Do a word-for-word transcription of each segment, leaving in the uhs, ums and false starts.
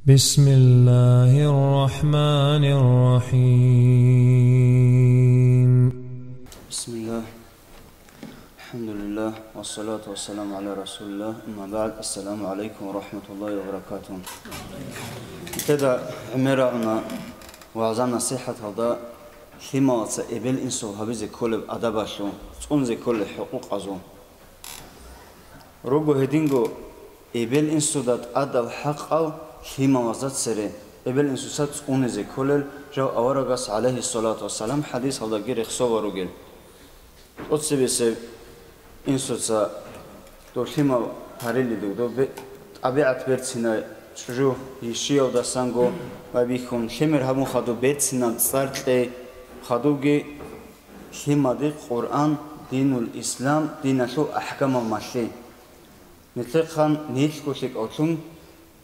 بسم الله الرحمن الرحيم. بسم الله. الحمد لله. والصلاة والسلام على رسول الله. أما بعد. السلام عليكم ورحمة الله وبركاته. Теда гӀемерагӀуна вагӀза-насихӀаталда лъималаца эбел-инсул гьабизе кколеб адабалъул, цӀунзе кколел хӀукъукъазул. Руго гьединго эбел-инсуда тӀадал хӀакъал лъималазда цере, эбел-инсуца цӀунизе кколел жав аварагас, гӀалайгьиссалату вассалам, хӀадисалдаги рехсола ругел. ТӀоцебесеб инсуца дов лъимал гьарилел руго, дов бе-, тӀабигӀат берцинай чӀужу йищиялдасанго байбихьун, лъимер гьабун хадуб берцинаб цӀар кьей, хадубги лъимаде Къуръан, динул ислам, диналъул ахӀкамал малъи. Нилъехъан нилъго лъикӀавлъун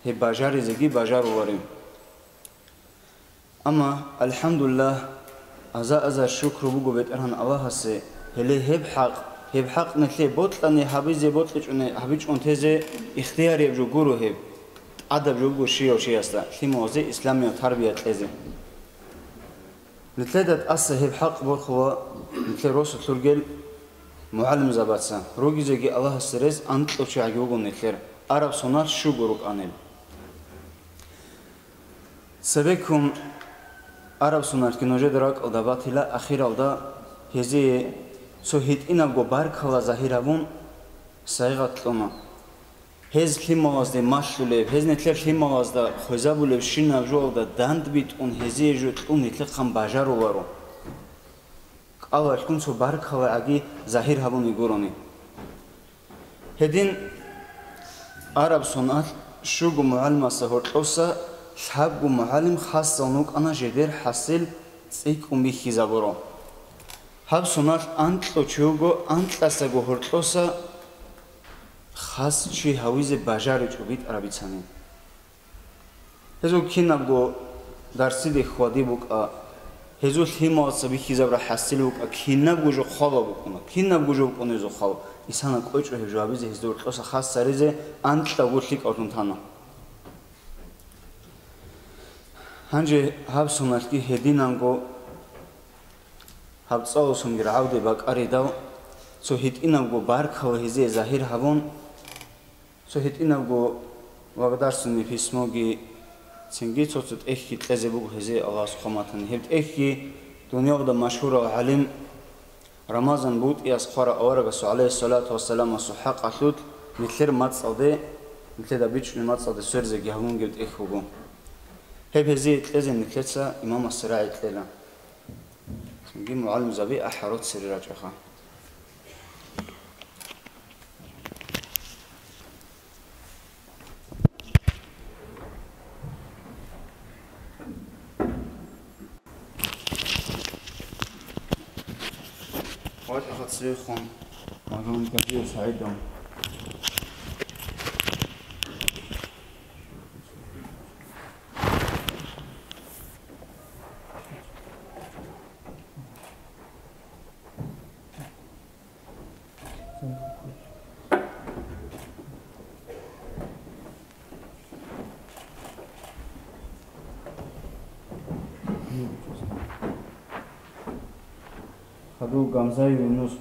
гьеб бажаризеги бажаруларев. Амма, алхӀамдулиллагь, аза-азар шукру буго БетӀергьан Аллагьасе, гьеле гьеб хӀакъ, гьеб хӀакъ нилъее бокьани гьабизе, бокьичӀони гьабичӀун тезе ихтиярияб жо гуро гьеб, тӀадаб жо буго щивав чиясда, лъималазе исламияб тарбия кьезе. Нилъеда тӀаса гьеб хӀакъ борхула нилъер росулъ ругел мугӀалимзабаца, ругезеги Аллагьасе рес анкьав чагӀиги вуго нилъер, араб соналъ щуго рукӀанил. Цебеккун араб соналъги нужеда ракӀалда батила, ахиралда гьезие цо гьитӀинабго баркала загьир гьабун сайигъат кьуна. Гьез лъималазде малъулеб, гьез нилъер лъималазда хвезабулебщинаб жоялда дандбитӀун гьезие жо кьун нилъехъан бажаруларо. КӀалалъгун цо баркалагӀаги загьир гьабун йигурони. Гьедин араб соналъ щуго мугӀалимасда гьоркьоса лъабго мугӀалим хасал нукӀана жидер хӀасил цӀикӀкӀун бихьизабуро. Гьаб соналъ анкьав чи вуго, анкьасаго гьоркьоса хас чи гьавизе бажаричӀо битӀараб бицани. Гьезул кинабго дарсиде хьвади букӀа, гьезул лъималаца бихьизабра хӀасил букӀа, кинабго жо хъвала букӀуна, кинабго жо букӀуна гьезул хъвал, исана кӀвечӀо гьеб жо гьабизе, гьезда гьоркьоса хас царизе анкьавго лъикӀавлъун тана. Гьанже гьаб соналъги гьединанго гьаб цӀалусунги рагӀавде бакӀаридал, цо гьитӀинабго баркала гьезие загьир гьабун, цо гьитӀинабго благодарственный письмоги, цинги цо-цо тӀехьги кьезе буго гьезие Аллагьас хъван батани. Гьеб тӀехьги дуниялда машгьурав гӀалим Рамазан БутӀияс хъварав аварагасул, гӀалайгьиссалату вассаламасул, хӀакъалъулъ нилъер мацӀалде, нилъеда бичӀчӀунеб мацӀалде сверизеги гьабунгев тӀехь вуго. Гьеб гьезие кьезе нилъеца имамасе рагӀи кьела. Цинги мугӀалимзаби ахӀаро цере рачӀаха. Ватаха цевехун, Магомед Гажиев СагӀидов. Хадув Гамзаев Юнус.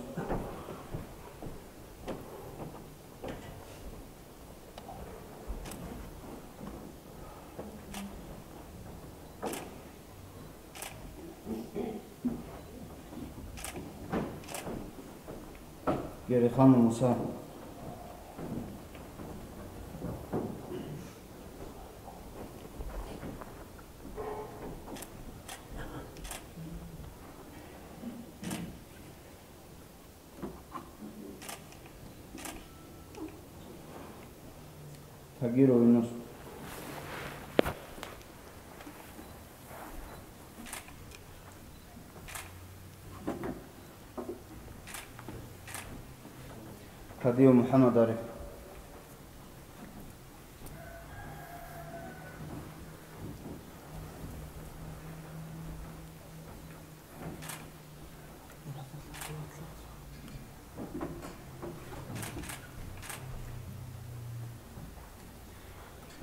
Гереханов Муса. Тагиров Юнус. Кадиев МухӀаммад Ариф.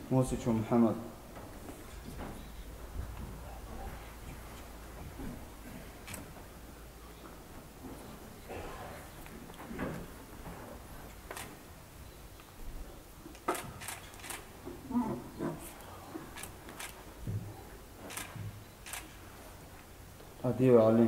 Мосичев МухӀаммад. Гьадиев ГӀали.